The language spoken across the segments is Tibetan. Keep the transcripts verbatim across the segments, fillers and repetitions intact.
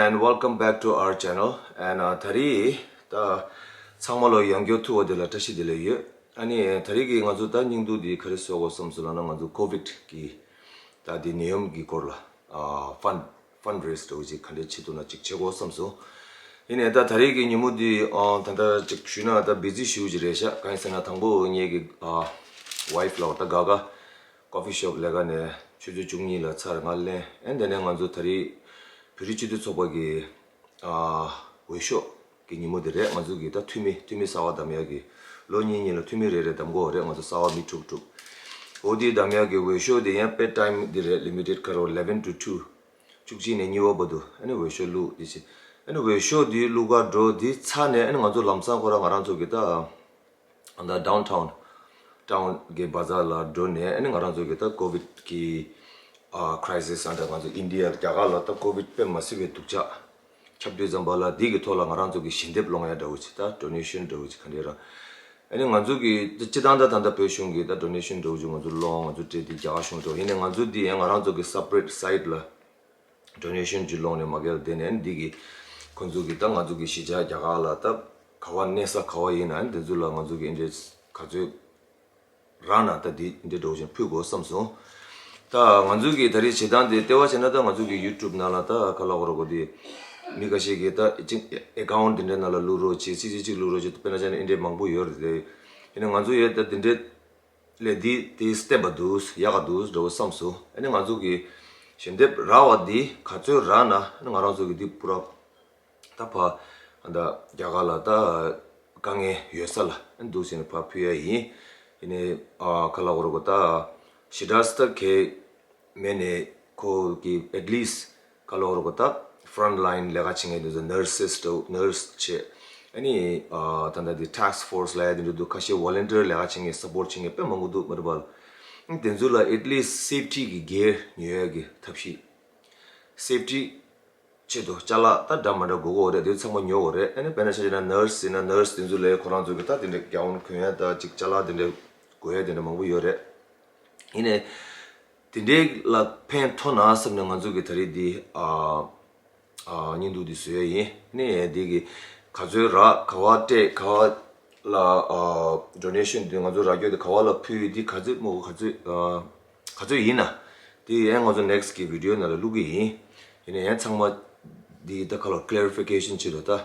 And welcome back to our channel. And uh, ད་རེས་ད་ཚང་མ་ལོ་ཡང་བསྐྱར་ཐུག་པ་དེ་ལ་བཀྲ་ཤིས་བདེ་ལེགས་ཡོད། ཨ་ནི་ད་རེས་ཀྱི་ང་ཚོ་ད་སྙིང་སྡུག་འདི་ག་རེ་བཟོ་དགོས་བསམ་སོང་ལབ་ན། ང་ཚོ་ཀོ་ཝིད་ཀྱི་ད་འདི་ནད་ཡམས་ཀྱི་སྐོར་ལ་ཨ་ཕན་ཕན་རེ་སི་འདྲ་བོ་ཅིག་ག་འདྲས་བྱེད་ཐུབ་ན་ཅིག་བྱེད་དགོས་བསམ་སོང་། ཡིན་ནའི་ད་ད་རེས་ཀྱི་ཉིན་མོ་འདི་ཨ་ད་ལྟ་ཅིག་ཞུས་ན་ད་བི་ཛི་ཞེ་པོ་ཅིག་རེད་ཤག་གང་ཡིན་ཟེར་ན་དང་པོ་ངེད་ཀྱི་ཨ་ཝའི་ཕི་ལ་ད་ག་ག་ཀོ་ཕི་ཤོབ་ལས་ཀ་ནས་ཆུ་ཚོད་བཅུ་གཉིས་ལ་ཚར་ང་ལེན། ཨེ་འདི་ནས་ང་ཚོ་ད་རེས་བོད་རིགས་སྤྱི་མཐུན་ཚོགས་པ་གི་ཨ་འོས་ཤོག་གི་ཉིན་མོ་དེ་རེད། ང་ཚོ་གི་ད་འཐུས་མི་འཐུས་མི་གསར་པ་གདམ་ཡག་གི་ལོ་གཉིས་གཉིས་ལ་འཐུས་མི་རེ་རེ་གདམ་དགོས་རེད། ང་ཚོ་གསར་པ་མི་དྲུག་དྲུག་འོ་དེ་གདམ་ཡག་གི་འོས་ཤོག་དེ་ཡང་དཔེ་ཊའིམ་དེ་རེད། ལི་མི་ཊེཌ་ཁ་རོ་eleven to two བཅུ་གཅིག་ནས་གཉིས་པ་བར་དུ་ཨ་ནི་འོས་ཤོག་བླུགས། དེ་བྱས་ཨ་ནི་འོས་ཤོག་དེ་བླུགས་ག་འགྲོ། དེ་ཚར་ནས་ཨ་ནི་ང་ཚོ་ལམ་སང་ཁོ་རང་ང་རང་ཚོ་གི་ད་ད་ཌའུན་ཊའུན་ཊའུན་གི་བ་ཛར་ལ་འགྲོ་ནས་ཨ་ནི་ང་རང་ཚོ་གི་ད་ཀོ་ཝིད་ཀྱི་ཨ་ཁྲའི་སིས་ཨ་ད་ང་ཚོ་ཨིན་ཌི་ཡ་རྒྱ་གར་ལ་ད་ཀོ་ཝིད་དཔེ་མ་སྲིད་པའི་སྡུག་ཅག་ཁྱབ་དུས་ཙམ་པ་ལ་འདི་གི་ཐོག་ལ་ང་རང་ཚོ་གི་ཞལ་འདེབས་སློང་ཡ་འདྲ་བོ་ཅིག་ད་ཌོ་ནེ་ཤན་འདྲ་བོ་ཅིག་ག་འདྲས་ར་ཨ་ནི་ང་ཚོ་གི་ད་སྤྱི་བཏང་ད་ད་ལྟ་བོད་གཞུང་གི་ད་ཌོ་ནེ་ཤན་འདྲ་བོ་ཅིག་ང་ཚོ་སློང་། ང་ཚོ་སྤྲད་དེ་རྒྱ་གར་གཞུང་འགྲོ། ཡིན་ནའི་ང་ཚོ་འདི་ཡང་ང་རང་ཚོ་གི་སེ་པ་རེཊ་སའིཊ་ལ་ཌོ་ནེ་ཤན་ཅིག་སློང་ནས་མ་གལ་དེ་ནས་འདི་གི་ཁོང་ཚོ་གི་ད་ང་ཚོ་གི་གཞིས་ཆགས་རྒྱ་གར་ལ་ད་ག་བ་གནས་ས་ག་བ་ཡིན་ན་འདི་ཚོ་ལ་ང་ཚོ་གི་ཨེ་འདྲས་ག་ཚོད་རག་ན་ད་འདི་འདི་འདྲ་བོ་ཅིག་ཕུལ་དགོས་བསམ་སོང་། ད་ང་ཚོ་གི་ད་རེས་བྱེད་སྟངས་དེ་ལྟེ་བ་བྱས་ན་ད་ང་ཚོ་གི་ཡུ་ཊུབ་ནང་ལ་ད་ག་ལ་འོ་ར་གོ་དེ་མི་ཁ་ཤས་ཀྱིས་ད་ཅིག་ཨེ་ཀའུན་ཊི་འདི་འདྲའི་ནང་ལ་བླུག་རོགས་བྱེད། ཅིག་ཅིག་ཅིག་བླུག་རོགས་བྱེད། དཔེར་ན་ཆ་ནས་ཨེ་འདྲས་མང་པོ་ཡོད་རེད་དེ། ཡིན་ན་ང་ཚོ་ཡོད་ད་འདི་འདྲས་ལས་འདི་དེ་བསྟན་པ་འདུག་ཡག་ག་འདུག་འདྲ་བོ་བསམ་སོང་། ཨ་ནི་ང་ཚོ་གི་ཞལ་འདེབས་རག་པ་འདི་ག་ཚོད་རག་ན་ཨ་ནི་ང་རང་ཚོ་གི་འདི་པུ་ར་ད་ཕ་ད་རྒྱ་གར་ལ་ད་དཀའ་ངལ་ཡོད་ས་ལ་ཨ་ནི་འདུག་ཟེར་ནས་ཕར་ཕུལ་ཡ་ཡིན། ཡིན་ནའི་ཨ་ག་ལ་འོ་ར་གོ་ད་ཞེ་དྲག་ད་གལ་མེད་ནའི་ཁོ་གི་ཨེཊ་ལིསཊ་ག་ལ་འོ་ར་གོ་ད་ཕ་རོན་ཊི་ལའིན་ལས་ཀ་བྱེད་མཁན་དེ་ཚོ་ནར་སི་འདྲ་ནར་སི་བྱས། ཨ་ནི་ཨ་ད་ལྟ་དེ་ཊེག་སི་ཕོར་སི་ལབ་ཡ་དེ་འདྲ་འདུག་ཁ་ཤས་ཝོ་ལན་ཊི་ཡར་ལས་ཀ་བྱེད་མཁན་སཔོར་ཊི་བྱེད་མཁན་དཔེ་མང་པོ་འདུག་མ་རེད་པ། དེ་ཚོ་ལ་ཨེཊ་ལིསཊ་སེབ་ཊི་གི་སྒེར་ཉོ་ཡ་གི་ཐབས་ཤེས། སེབ་ཊི་ཆེད་དུ་ཅ་ལག་ད་འདྲ་མ་འདྲ་དགོས་ཀྱི་ཡོད་རེད། དེ་ཚང་མ་ཉོ་དགོས་རེད། ཨ་ནི་དཔེར་ན་ཆ་བཞག་ན་ནར་སི་ཡིན་ན་ནར་སི་དེ་ཚོ་ལ་ཁོ་རང་ཚོ་གི་ད་དེ་འདྲ་གའུན་གོན་ཡ་ད་ཅིག་ཅ་ལག་དེ་འདྲ་དགོས་ཡ་དེ་འདྲ་མང་པོ་ཡོད་རེད། ཡིན་ནའི་དེ་འདྲའི་ལ་ཕན་ཐོགས་ན་བསམ་ནས་ང་ཚོ་གི་ད་རེས་འདི་ཨ་ཨ་སྙིང་སྡུག་འདི་བཟོས་ཡ་ཡིན། ཨ་ནི་འདི་གི་ག་ཚོད་རག་ག་བ་སྤྲད་ག་བ་ལ་ཨ་ཌོ་ནེ་ཤན་འདི་ང་ཚོ་རག་རྒྱུ་དེ་ག་བ་ལ་ཕུལ་ཡོད་འདི་ག་ཚོད་མོ་ག་ཚོད་ཨ་ག་ཚོད་ཡིན་ན་དེ་ཡང་ང་ཚོ་ནེག་སི་ཊི་གི་བི་ཌི་ཡོ་ནང་ལ་བླུག་གི་ཡིན། ཡིན་ན་ཡང་ཚང་མ་འདི་ད་ག་ལ་ཀི་ལེ་རི་ཕི་ཀེ་ཤན་བྱེད་དོ། ད་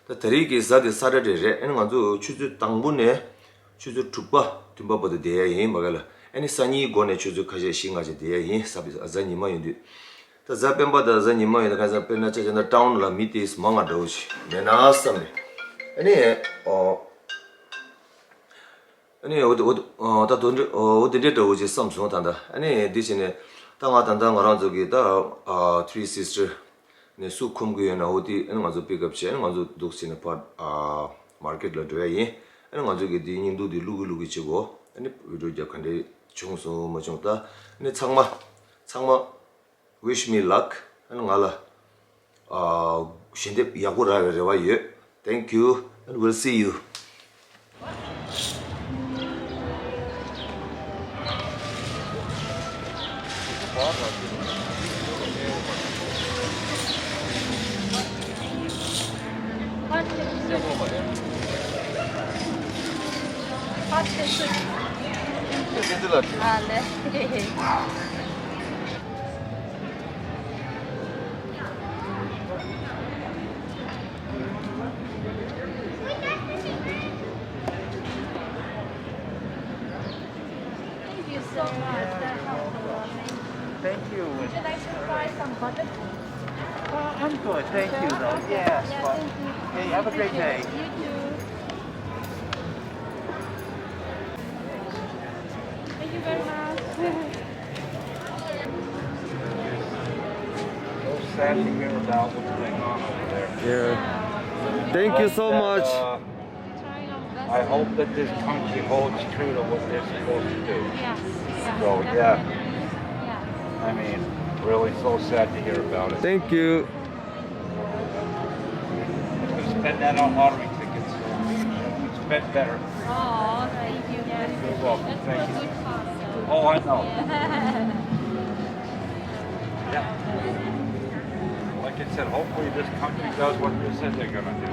ད་ད་རེས་ཀྱི་གཟའ་དེ་སེ་ཊར་ཌེ་རེད། ཨ་ནི་ང་ཚོ་ཆུ་ཚོད་དང་པོ་ནས་ཆུ་ཚོད་དྲུག་པ་བདུན་པ་བར་དུ་བསྡད་ཡ་ཡིན། མ་ག་ལ་ཨ་ནི་སང་ཉིན་འགོ་ནས་ཆུ་ཚོད་ཁ་ཤས་བཞི་ལྔ་ཅིག་བསྡད་ཡ་ཡིན། གཟའ་གཟའ་ཉི་མ་ཡིན་དུས། ད་གཟའ་སྤེན་པ་དང་གཟའ་ཉི་མ་ཡིན་ན་ག་ས་དཔེར་ན་ཆ་བཞག་ན་ཊའུན་ལ་མི་དེ་མང་ང་འདྲ་བོ་ཞིག་མེད་ན་བསམ་ནས། ཨ་ནི་ཨོ། ཨ་ནི་འོ་འོ་འོ་ད་དོན་འདྲི་འོ་འོ་དེ་འདྲའི་འདྲ་བོ་ཅིག་བསམ་སོང་ད་ལྟ། ཨ་ནི་འདི་བྱས་ནས་ད་ང་ད་ལྟ་ང་རང་ཚོ་གི་ད་ཨ་ཐི་རི་སིས་ཊར་ནས་སུ་ཁོམ་གི་ཡོད་ན་འོ་དེ་ཨ་ནི་ང་ཚོ་པིག་ཨབ་བྱས། ཨ་ནི་ང་ཚོ་འདུག་ཟེར་ནས་ཕར་ཨ་མར་ཀེཊ་ལ་འགྲོ་ཡ་ཡིན། ཨ་ནི་ང་ཚོ་གི་དེ་སྙིང་སྡུག་དེ་བླུག་གི་བླུག་གི་བྱེད་དགོས། ཨ་ནི་བི་ཌི་ཡོ་རྒྱབ་ག་འདྲས་བྱུང་སོང་མ་བྱུང་ད། ཨ་ནི་ཚང་མ་ཚང་མ། Wish me luck. ང་ལ་ཞལ་འདེབས་ཡག་པོ་རག་པའི་རེ་བ་ཡོད། Thank you and we'll see you. Thank you so much. That helped a lot. Thank you. Would you like to try some butter? Uh, I'm good, thank you, though. Yes, yeah, but thank you. Hey, have a great day. You too. Thank you very much. So sad to hear about what's going on over there. Yeah. Thank you so much. I hope that this country holds true to what they're supposed to do. Yes, yes, so, yeah. Definitely. Yeah. I mean, really so sad to hear about it. Thank you. If we spend that on lottery tickets, we spend better. Oh, thank you. Yes. You're welcome. Thank you. That's for a good cause, so. Oh, I know. Yeah. Yeah. Like I said, hopefully this country does what they said they're gonna do.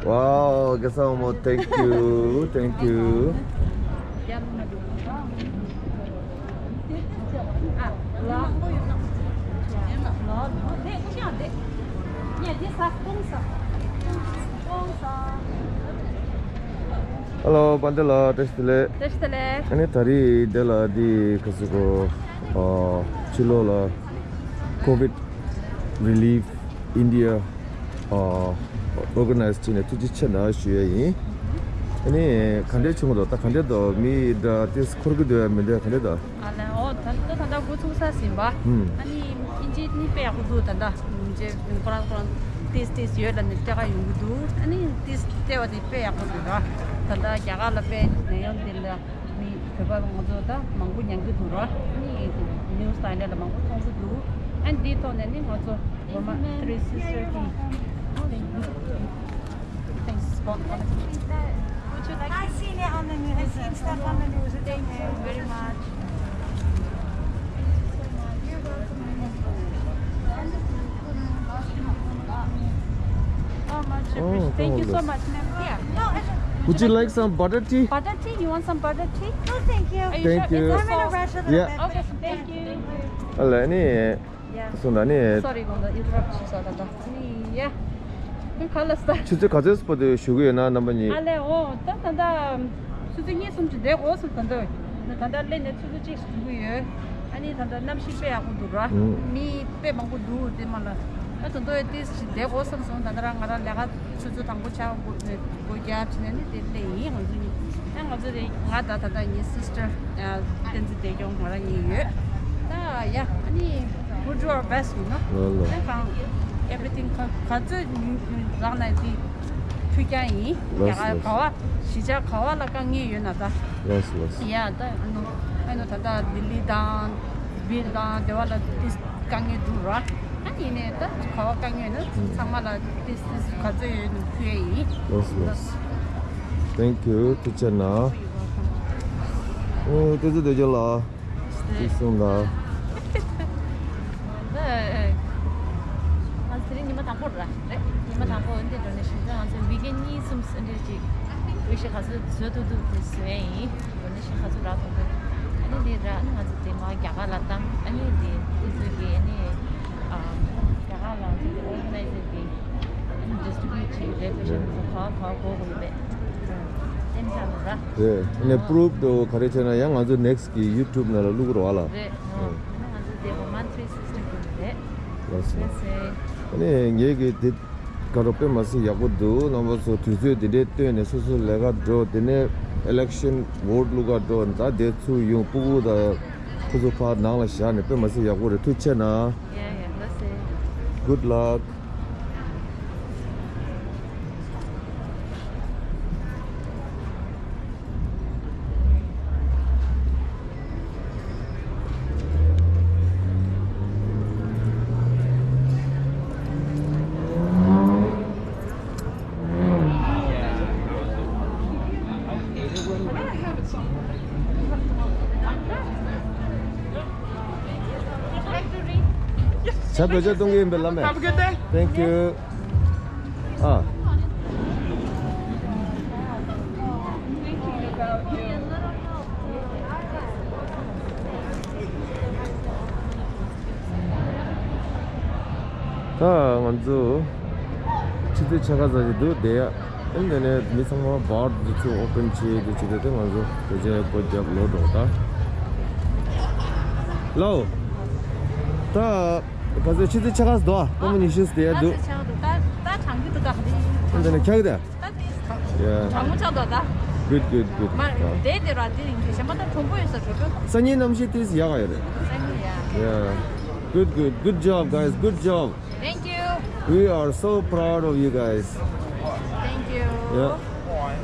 Wow, Kesa Omo, thank you, thank you. Hello, བན་དེ་ལགས། བཀྲ་ཤིས་བདེ་ལེགས། བཀྲ་ཤིས་བདེ་ལེགས། ཨ་ནི་ད་རེས་འདི་ལ་འདི་ག་ཟེར་གོ་ཨ། ཕྱི་ལོགས་ལ་Covid Relief India ཨ། Organize བྱས་ནས་ཐུགས་རྗེ་ཆེ་གནང་ཞུ་ཡ་ཡིན། ཨ་ནི་ག་འདྲས་བྱུང་འདུག་ད་ག་འདྲས་འདུག་མི་འདྲ་ཏིས་འཁོར་གི་འདུག་ཡ་མི་འདུག་ག་འདྲས་འདུག་ཨ་ལས། འོ་ད་ད་ད་ལྟ་འགོ་ཚུགས་ས་ཟིན་པ། ཨ་ནི་ཨིན་ཇི་ནི་དཔེ་ཡག་པོ་འདུག་ད་ལྟ་ཨིན་ཇི་ཁོ་རང་ཁོ་རང་ཏིས་ཏིས་ཡོད་ལ་ནི་སྤྲད་ག་ཡོང་གི་འདུག་ཨ་ནི་ཏིས་སྤྲད་པ་དེ་དཔེ་ཡག་པོ་འདུག་ར། ད་ལྟ་རྒྱ་གར་ལ་དཔེ་ནད་ཡམས་དེ་ལ་མི་བོད་པ་ང་ཚོ་ད་མང་པོ་མྱང་གི་འདུག་ར། ཨ་ནི་ནིའུ་སི་དང་ལས་ལ་མང་པོ་མཐོང་གི་འདུག་ཨ་ནི་འདིའི་ཐོག་ནས་ནི་ང་ཚོ་Burma Three Sister གི། Thanks for coming. Would you like I've seen it on the news. I've seen stuff on the news. It's okay. Thank you very much. Oh, much appreciated. Thank you so much, ma'am. Yeah. No, it's Would you like some butter tea? Butter tea? You want some butter tea? No, thank you. Are you sure? Thank you. I'm in a rush a little bit. Yeah. Okay, thank you. ཨ་ལས་ནི། Yeah. སོང་ད་ནི། Sorry, གོང་དུ་interrupt བྱས་སོང་ད་ད། ནི་ཡ། ཁ་ལ་ས། ཆུ་ཚོད་ག་ཚོད་པོ་དེ་བཞུགས་ཀྱི་ཡོད་ན་རྣམ་པ་གཉིས། ཨ་ལས་འོ་ད་ད་ད། ཆུ་ཚོད་གཉིས་གསུམ་ཅིག་བསྡད་དགོས་སོང་ད་ད། ད་ད་སླེབས་ནས་ཆུ་ཚོད་གཅིག་བཞུགས་ཀྱི་ཡོད། ཨ་ནི་ད་ད་གནམ་གཤིས་དཔེ་ཡག་པོ་འདུག་ར། ཨུམ། མི་དཔེ་མང་པོ་འདུག་དེ་མ་ལ། ཨ་ད་ད་ཏིས་ཅིག་བསྡད་དགོས་སོང་སོང་ད་ད་ར་ང་རང་ལས་ཀ་ཆུ་ཚོད་དང་པོ་ཆ་དགོས་ནས། སྒོ་རྒྱབ་བྱས་ནས་ནི་དེ་སླེབས་ཡིན་ང་ཚོ་གཉིས། ཨ་ང་ཚོ་དེ་ང་ད་ད་ལྟ་ངའི་sister ཨ་བསྟན་འཛིན་བདེ་སྐྱོང་ང་རང་གཉིས་ཡོད། ད་ཡ་ཨ་ནི་we'll do our best ཡིན་ནོ། ལ་ལ། ད་གང་everything ག་ག་ཚོད་རག་ན་དེ་ཕུལ་རྒྱུ་ཡིན། ལགས་སོ། ཡ་ག་བ་གཞིས་ཆགས་ག་བ་ལ་དཀའ་ངལ་ཡོད་ན་ད། ལགས་སོ་ལགས་སོ། ཡ་ད་ཨ་ནོ་ཨ་ནོ་ད་ལྟ་ལྡི་ལི་དང་སྦིར་དང་དེ་བ་ལ་དེ་དཀའ་ངལ་འདུག་ར། ཨ་ནི་ནས་ད་ག་བ་དཀའ་ངལ་ན་ཚང་མ་ལ་ཏིས་ཏིས་ག་ཚོད་ཡོད་ནས་ཕུལ་ཡས་ཡིན། ལགས་སོ་ལགས་སོ། Thank you. ཐུགས་རྗེ་གནང་། ཨོ་ཏེ་ཙི་དོ་ཅོ་ལ། ཅིག་གསུངས་ལ། ང་ཚོ་དེ་རིང་ཉི་མ་དང་པོ་ར་རེད། ཉི་མ་དང་པོ་འདི་འགྲོ་ནས་ཤིང་ཙང་ང་ཚོ་weekend གཉིས་གསུམ་འདྲ་ཅིག་མི་ཤེས་ག་ཚོད་བཟོ་ཐུབ་ཐུབ་དེ་བཟོས་ཡིན། འགྲོ་ནས་ཤིང་ག་ཚོད་རག་ཐུབ་ཐུབ། ཨ་ནི་འདི་ར་ཨ་ནི་ང་ཚོ་དེ་མ་རྒྱ་གར་ལ་བཏང་ཨ་ནི་འདི་ཏེ་ཙི་གི་ཨ་ནི། རྒྱ་གར་ལ་ང་ཚོ་དེ་organizer དེ་distribute བྱེད་རེད་པེ་ཤན་ཚོ་ག་ག་གོ་གོ་ཡོད་པས། སེམས་ཅན་ར། རེད། ཨ་ནི་proof དུ་ག་རེ་བྱས་ན་ཡང་ང་ཚོ་next གི་YouTube ནང་ལ་བླུག་རོགས་ཨ་ལ། རེད། ཨོ། ཨ་ནི་ང་ཚོ་དེ་Burma Three Sister གི་རེད། ལགས་སོ། ལགས་སོ། ཨ་ནི་ངས་གི་དེ་ག་རོ་དཔེ་མ་སྲིད་ཡག་པོ་འདུག་རྣམ་པ་ཚོ་དུས་ཚོད་འདི་འདྲའི་བཏོན་ནས་སོ་སོ་ལས་ཀ་འགྲོ་དེ་ནས་election vote བླུག་ག་འགྲོ་ད་དེ་ཚུར་ཡོང་སྤུ་གུ་དང་ཁོ་ཚོ་ཕར་ནང་ལ་བཞག་ནས་དཔེ་མ་སྲིད་ཡག་པོ་རེད། ཐུགས་རྗེ་གནང་། Yeah, yeah, that's it. Good luck. ཇ་བོད་ཇ་གཏོང་གི་ཡིན་པས་ལ་མེ། Have a good day. Thank you. ཨ། ད་ང་ཚོ་ཆུ་ཚོད་ཕྱེད་ཀ་ཙམ་ཞིག་འདུག་བསྡད་ཡ། ཨ་ནི་དེ་ནས་མི་ཚང་མ་bar དེ་ཚོ་open བྱས་དེ་བྱས་དེ་ང་ཚོ་དེ་རྗེས་སྒོ་རྒྱབ་ལོག་འགྲོ་ད། ལའོ། ད་ག་ཚོད་ཆུ་ཚོད་ཕྱེད་ཀ་ཙམ་འདུག་ཨ། སྐར་མ་ཉི་ཤུ་ཙམ་བསྡད་ཡ་འདུག་ད་ཚོད་ཆགས་འདུག་ད་ད་གྲང་གི་འདུག་ད་ག་དེ། ཨ་ནི་དེ་ནས་འཁྱག་གི་ད། ད་དེ། Yeah. གྲང་མོ་ཆགས་འདུག་ད། Good, good, good. མ་དེ་དེ་ར་དེ་ཡིན་གྱི་གཞན་པ་ད་གྲོང་པོ་ཡོད་ས་གྲོང་པོ། སང་ཉིན་གནམ་གཤིས་ཏིས་ཡག་ག་ཡོད་རེད། སང་ཉིན་ཡ། Yeah. Good, good. Good job, guys. Good job. Thank you. We are so proud of you guys. Thank you. Yeah.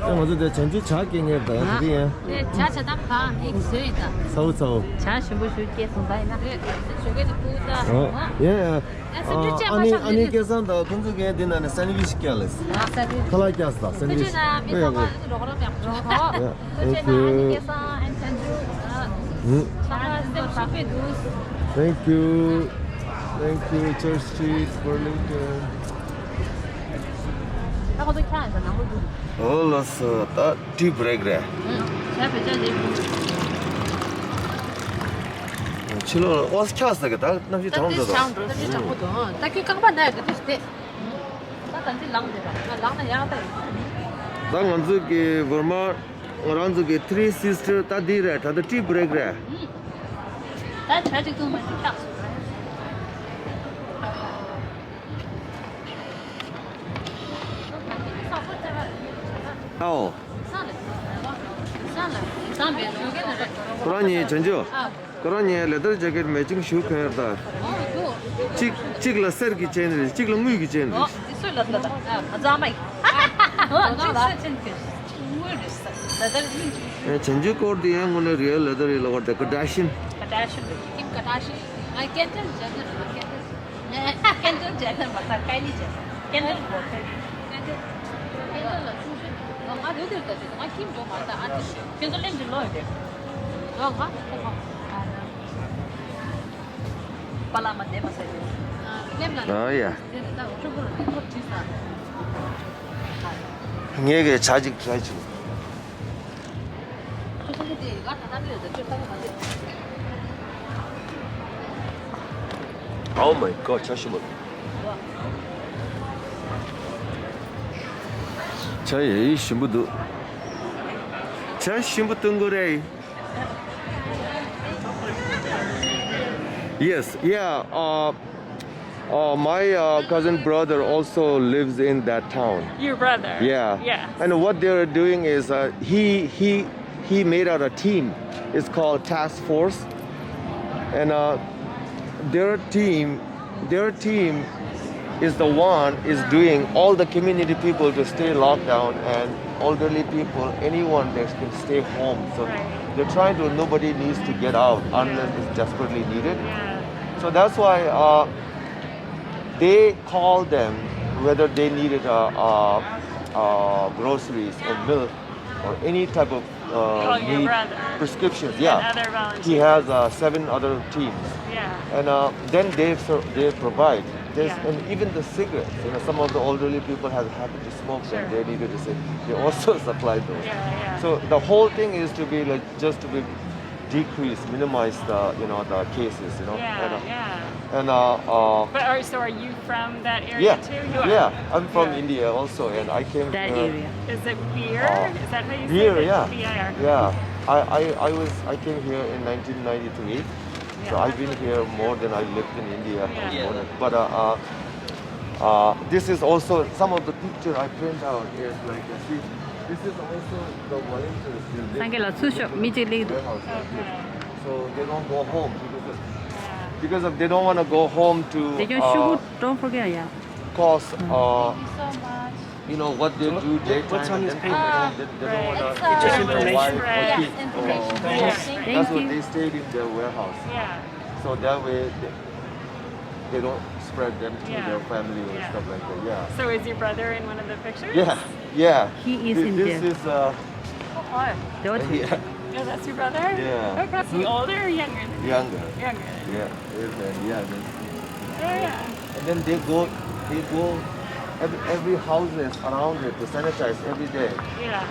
ཨ་ང་ཚོ་དེ་བྱང་ཆུབ་ཇ་སྐྱེལ་མཁན་དང་དེ་ཡིན། དེ་ཇ་ཇ་དམ་གང་ཡིག་བཟོས་ཡིན་ད། ཚའོ་ཚའོ། ཇ་ཞིམ་པོ་ཞིག་སྐྱེལ་སོང་ད་ཡིན་ན། རེད་ཞོགས་ཀས་དེ་ཕུག་ད། ཨ་ཡ་ཡ། ཨ་སེམས་ཅན་ཨ་ནི་ཨ་ནི་སྐལ་བཟང་དང་ཁོང་ཚོ་གས་འདི་ན་ནས་སན་ཝིཆ་སྐྱེལ་ལེ། ཨ་སན་ཝིཆ། ཁ་ལག་སྐྱེལ་ས་སན་ཝིཆ། ཁྱེད་ཚོ་ན་མི་ཚང་མ་ཨ་ནི་རོགས་རམ་ཡག་པོ་བྱེད་རོགས། ཡ། Thank you. ཨ་ནི་སྐལ་བཟང་ཨན་ཐན་ཇུ། ཨ། ཧུམ། Thank you. Thank you, Church Street, Burlington. ཨོ་ལགས་སོ། ད་tea break རེད། ཕྱི་ལོགས་ལ་ཨོ་ཁྱག་ཟ་གི། ད་གནམ་གཤིས་གྲང་འགྲོ་འདུག་ད་ཁྱོད་རྐང་པ་ན་གི་དུས་དེ། ད་ད་ཅི་ལངས་བསྡད་པ། ང་ལངས་ན་ཡག་ད་ཡིན། ད་ང་ཚོ་གི་བོར་མ། ང་རང་ཚོ་གི་three sister ད་འདི་རེད། ད་ལྟ་tea break རེད། ད་ཇ་ཅིག་འཐུང་མ་ཅིག་ཆགས་སོང་། ཨའོ། ཁོ་རང་གཉིས་བྱང་ཆུབ། ཁོ་རང་གཉིས་leather jacket matching ཞུ་མཁན་ཡོད་ད། གཅིག་གཅིག་ལ་གསེར་གྱི་ཅེན་རེད། གཅིག་ལ་དངུལ་གྱི་ཅེན་རེད། ཨེ་བྱང་ཆུབ་སྐོར་དེ་ཡང་དངོས་གནས་real leather ཡིན་ལབ་པ་རེད། Kardashian། Kardashian རེད། Kim Kardashian། ང་Kendall Jenner རེད། Kendall། Kendall Jenner མ་ཟད་Kylie Jenner། Kendall མོ་ཁེ། Kendall། Kendall ལ་ཆུང་ཤོས། ང་རེད་དེར་ད་དེ་ང་ཁྱིམ་འགྲོ་མ་ད་ཨ་ཏི་ཤོད། ཁྱོད་ཚོ་སླེབས་འདི་ལོ་ཡོད་དེ། ང་ང་ཁོ་ཁོ། པ་ལ་མ་བསྡད་མ་ཟེར་དེ། སླེབས་ན། ཨ་ཡ། དེ་དེ་ད་ཕྲུ་གུ་ལ་དེ་ཁོ་བྲིས་ས། ངས་གི་ཇ་ཅིག་try བྱེད། Oh my god, ཇ་ཞིམ་པོ། ཇ་ཡེ་ཞིམ་པོ་འདུག་ཇ་ཞིམ་པོ་བཏུང་དགོས་རེད། Yes, yeah, uh, Uh, my uh, cousin brother also lives in that town. Your brother? Yeah. Yes. And what they're doing is uh, he he he made out a team. It's called Task Force, and uh, their team, their team is the one is doing all the community people to stay locked down and elderly people, anyone that can stay home. So right. They're trying to. Nobody needs to get out unless it's desperately needed. Yeah. So that's why. Uh, They call them whether they needed uh, uh, uh, groceries or milk or any type of uh, need, prescriptions. Yeah, he has uh, seven other teams, yeah. And uh, then they they provide. There's, yeah. And even the cigarettes. You know, some of the elderly people have a habit to smoke, sure. And they needed to say they also supply those. Yeah, yeah. So the whole thing is to be like just to be decrease, minimize the you know the cases, you know. Yeah, and, uh, yeah. And uh, uh, but are so are you from that area yeah, too? You are. Yeah, I'm from yeah. India also, and I came that here. Area. Is it beer? Uh, is that how you beer, say it? Yeah. B I R. Yeah. I, I, I was I came here in nineteen ninety-three, yeah. So I've been here more than I lived in India. Yeah. More than, but uh, uh, uh, this is also some of the picture I print out is like uh, see, this is also the volunteers. They live in the warehouse like this. So they don't go home because of, because of they don't want to go home to. They can uh, sugar, don't forget, yeah. Cause uh, you know what they do daytime and then come home. They, they don't want to. It's just information. Right. It's just information. Right. Information. Thank you. That's why they stayed in their warehouse. Yeah. So that way they, they don't spread them to their family or stuff like that. Yeah. So is your brother in one of the pictures? Yeah. Yeah. He is in there. This is uh, oh, hi. Daughter. Yeah. Yeah, that's your brother? Yeah. Okay. Is he older or younger than you? Younger. Younger. Yeah. Yeah, man. Yeah, that's, yeah, yeah. And then they go, they go every, every houses around it to sanitize every day. Yeah.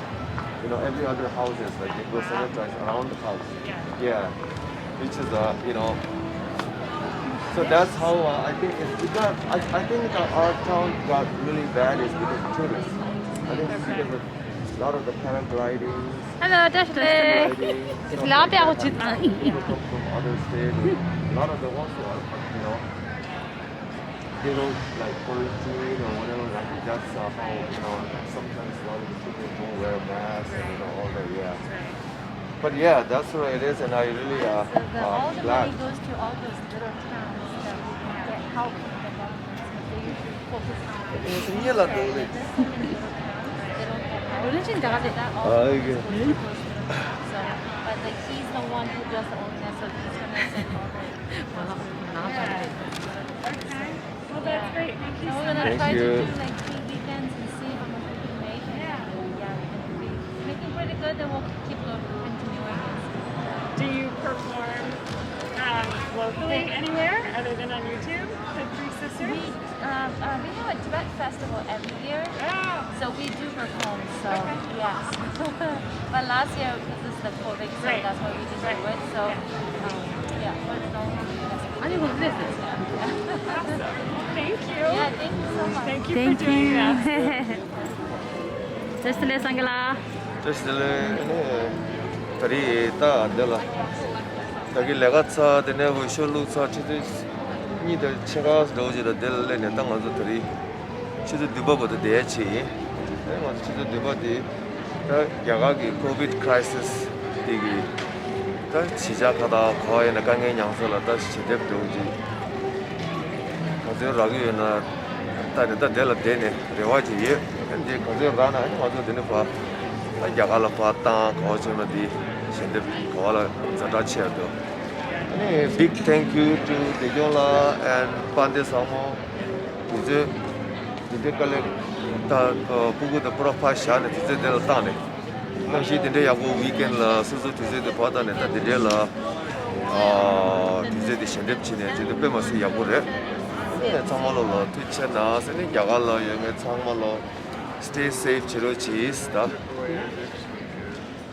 You know, every other houses, like, they go sanitize around the house. Yeah. Yeah, which is, uh, you know, so that's how uh, I think it, it got, I, I think that our town got really bad is because of tourists. I think it's because of a lot of the paragliding, paragliding, it's a lot of people come from other states. A lot of the ones who are, you know, they don't like quarantine or whatever. I think that's uh, how, you know, sometimes a lot of the people don't wear masks and you know, all that, yeah. But yeah, that's what it is, and I really uh, so the, uh, all the glad. Money goes to all those little towns that get help from the government. So they usually focus on the little towns. They don't get help. Religion does it. That all goes to those little towns. So, but like he's the one who does the organization, so he's gonna send all the. Well, that's great. Thank you so much. We're gonna try to do like three weekends and see how much we can make. And yeah, we can be making pretty good, and we'll keep going, continuing. Do you Perform um, locally anywhere other than on YouTube, the Three Sisters? We, um, uh, we have a Tibet festival every year, so we do perform, so yes. But last year, because it's the COVID, so that's why we didn't do it, so um, yeah, but normally we do. Awesome. Thank you. Yeah, thank you so much. Thank you for doing that. བཀྲ་ཤིས་བདེ་ལེགས་སངས་རྒྱས་ལགས། བཀྲ་ཤིས་བདེ་ལེགས། ཨ་ནི། ད་རེས་ད་འདི་ལ། ད་གི་ལས་ཀ་ཚར་དེ་ནས་འོས་ཤོག་བླུགས་ཚར་ཆུ་ཚོད་གཉིས་དང་ཕྱེད་ཀ་འདྲ་བོ་ཅིག་ལ་འདི་ལ་སླེབས་ནས་ད་ང་ཚོ་ད་རེས་ཆུ་ཚོད་བདུན་པ་བར་དུ་བསྡད་ཡ་ཆེད་ཡིན། ཨ་ནི་ང་ཚོ་ཆུ་ཚོད་བདུན་པ་དེ་ད་རྒྱ་གར་གི་ཀོ་བིད་ཁ་རའི་སིས་དེ་གི་ད་གཞིས་ཆགས་ཁག་དང་ག་བ་ཡིན་ན་དཀའ་ངལ་མྱངས་ས་ལ་ད་ཞལ་འདེབས་འདྲ་བོ་ཅིག་ག་ཚོད་རག་གི་ཡོད་ན། ད་ནི་ད་དེ་ལ་བསྡད་ནས་རེ་བ་ཅིག་ཡོད། ཨ་ནི་དེ་ག་ཚོད་རག་ན་ཨ་ནི་ང་ཚོ་དེ་ནས་ཕར་ད་རྒྱ་གར་ལ་ཕར་བཏང་ག་བ་བྱས་ན་དེ་ཞལ་འདེབས་ག་བ་ལ་ཛ་དྲག་ཆེ་ཡ་འདུག་ཨ་ནི་big thank you to བདེ་སྐྱོང་ལགས་and དཔལ་ལྡན་བཟང་མོ། དུས་ཚོད་དེ་འདྲའི་དཀའ་ལས་ད་སྤུ་གུ་དང་པུ་ར་ཕར་བཞག་ནས་དུས་ཚོད་དེ་ལ་བཏང་ནས། གནམ་གཤིས་དེ་འདྲའི་ཡག་པོ་ཝིག་ཨེན་ལ་སོ་སོ་དུས་ཚོད་དེ་ཕར་བཏང་ནས་ད་དེ་འདྲའི་ལ་ཨ་དུས་ཚོད་དེ་ཞལ་འདེབས་བྱས་ནས་དེ་འདྲ་དཔེ་མ་སྲིད་ཡག་པོ་རེད། ཨེ་ཚང་མ་ལོ་ལ་ཐུགས་རྗེ་ཆེ་གནང་ཟེར་ནས་རྒྱ་གར་ལ་ཡོད་མཁན་ཚང་མ་ལོ་stay safe བྱེད་རོགས་གྱིས་ད།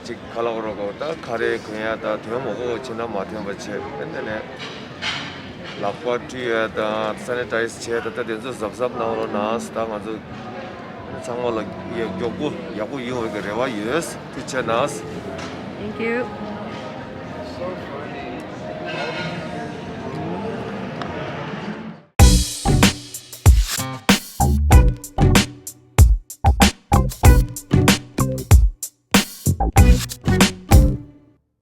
ཅིག་ཁ་ལག་རོགས་གོ་ད་ཁ་རས་གོན་ཡ་ད་དོན་མོ་གོ་བྱེད་ན་མ་ཐོན་པ་བྱེད་ཨེ་དེ་ནས། ལག་པ་བཀྲུ་ཡ་དང་སེ་ནི་ཊའི་ཛི་བྱས་ད་ལྟ་དེ་ཚོ་གཟབ་གཟབ་གནང་རོགས་གནང་ད་ང་ཚོ་ཚང་མ་ལ་ཡ་མགྱོགས་པོ་ཡག་པོ་ཡོང་བའི་གི་རེ་བ་ཡོད། ཐུགས་རྗེ་གནང་། Thank you.